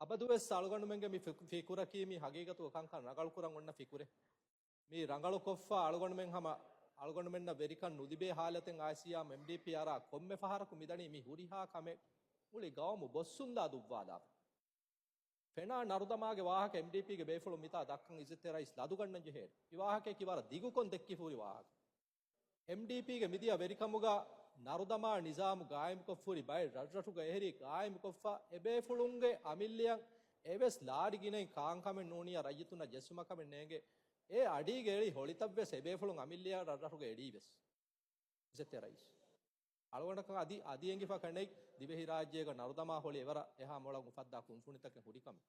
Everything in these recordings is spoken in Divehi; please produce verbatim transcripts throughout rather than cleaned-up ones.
އަބަދުވެސް އަޅުގަނޑުމެންގެ މި ފި-، ފިކުރަކީ މި ހަގީގަތުގަ ކަންކަން ރަނގަޅުކުރަން އޮންނަ ފިކުރެއް. މި ރަނގަޅުކޮށްފަ އަޅުގަނޑުމެން ހަމަ އަޅުގަނޑުމެންނަށް ވެރިކަން ނުލިބޭ ހާލަތެއް އައިސް އެމް ޑީ ޕީ އަރާ ކޮންމެ ފަހަރަކު މިދަނީ މި ހުރިހާ ކަމެއް މުޅި ގައުމު ބޮއްސުންދާ ދުއްވާލާފަ. ފެނާ ނަރުދަމާގެ ވާހަކަ އެމް ޑީ ޕީގެ ބޭފުޅުން މިތާ ދައްކަން އިއްޒަތްތެރި ރައީސް ލަދުގަންނަން ޖެހޭ. މި ވާހަކައަކީ ވަރަށް ދިގުކޮށް ދެއްކިފަ ހުރި ވާހަކަ. އެމް ޑީ ޕީގެ މިދިޔަ ވެރިކަމުގަ ނަރުދަމާ ނިޒާމު ގާއިމުކޮށްފަ ހުރި ބައެއް ރަށްރަށުގަ އެހެރީ ގާއިމުކޮށްފަ އެބޭފުޅުންގެ އަމިއްލައަށް އެވެސް ލާރި ގިނައިން ކާންކަމެއް ނޫނިއްޔާ ރައްޔިތުންނަށް ޖެއްސުމަކަމެއް ނޭނގެ. އެ އަޑީގަ އެޅި ހޮޅިތައްވެސް އެބޭފުޅުން އަމިއްލައަށް ރަށްރަށުގަ އެޅީވެސް. އިއްޒަތްތެރި ރައީސް. އަޅުގަނޑަކަށް އަދި، އަދި އެނގިފަ ކަނޑައި ދިވެހިރާއްޖޭގަ ނަރުދަމާ ހޮޅި އެވަރަށް އެހާ މޮޅަށް އުފައްދާ ކުންފުނިތަކެއް ހުރިކަމެއް.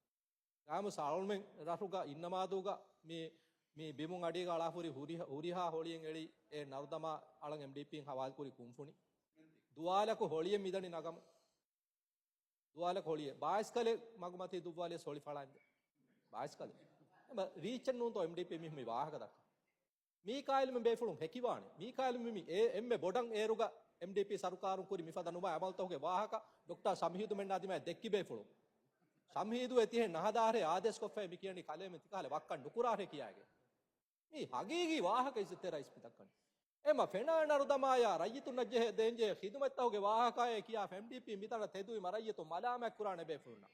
ގާމުސް އަޅުމެން ރަށުގަ އިންނަމާދޫގަ މި، މި ބިމުން އަޑީގަ އަޅާފަ ހުރި ހުރިހާ، ހުރިހާ ހޮޅިއެއް އެޅި އެ ނަރުދަމާ އަޅަން އެމް ޑީ ޕީން ހަވާލުކުރި ކުންފުނި. ދުވާލަކު ހޮޅިއެއް މިދަނީ ނަގަމު. ދުވާލަކު ހޮޅިއެއް. ބާއިސްކަލެއް މަގުމަތީ ދުއްވާލިޔަސް ހޮޅި ފަޅާންދެ. ބާއިސްކަލެއް. އެބަ ރީއްޗެއް ނޫންތޯ އެމް ޑީ ޕީ މި، މި ވާހަކަ ދައްކަން. މީކާއިލް މި ބޭފުޅުން ހެކިވާނެ. މީކާއިލް މި، މި އެ އެންމެ ބޮޑަށް އޭރުގަ އެމް ޑީ ޕީ ސަރުކާރުން ކުރި މިފަދަ ނުބައި އަމަލުތަކުގެ ވާހަކަ ޑޮކްޓާ ޝަމްހީދުމެންނާ ދިމާއަށް ދެއްކި ބޭފުޅުން. ޝަމްހީދު އެ ތިހެން ނަހަދާރޭ އާދޭސްކޮށްފައި މި ކިޔަނީ ކަލޭމެން ތިކަހަލަ ވައްކަން ނުކުރާށޭ ކިޔާގެ. މީ ހަގީގީ ވާހަކަ އިއްޒަތްތެރި ރައީސް މި ދައްކަނީ. އެމަ ފެނާ ނަރުދަމާޔާ ރައްޔިތުންނަށް ޖެހޭ ދޭންޖެހޭ ޚިދުމަތްތަކުގެ ވާހަކައޭ ކިޔާ އެމް ޑީ ޕީ މިތަނަށް ތެދުވީމަ ރައްޔިތުން މަލާމާތް ކުރާނެ ބޭފުޅުންނަށް.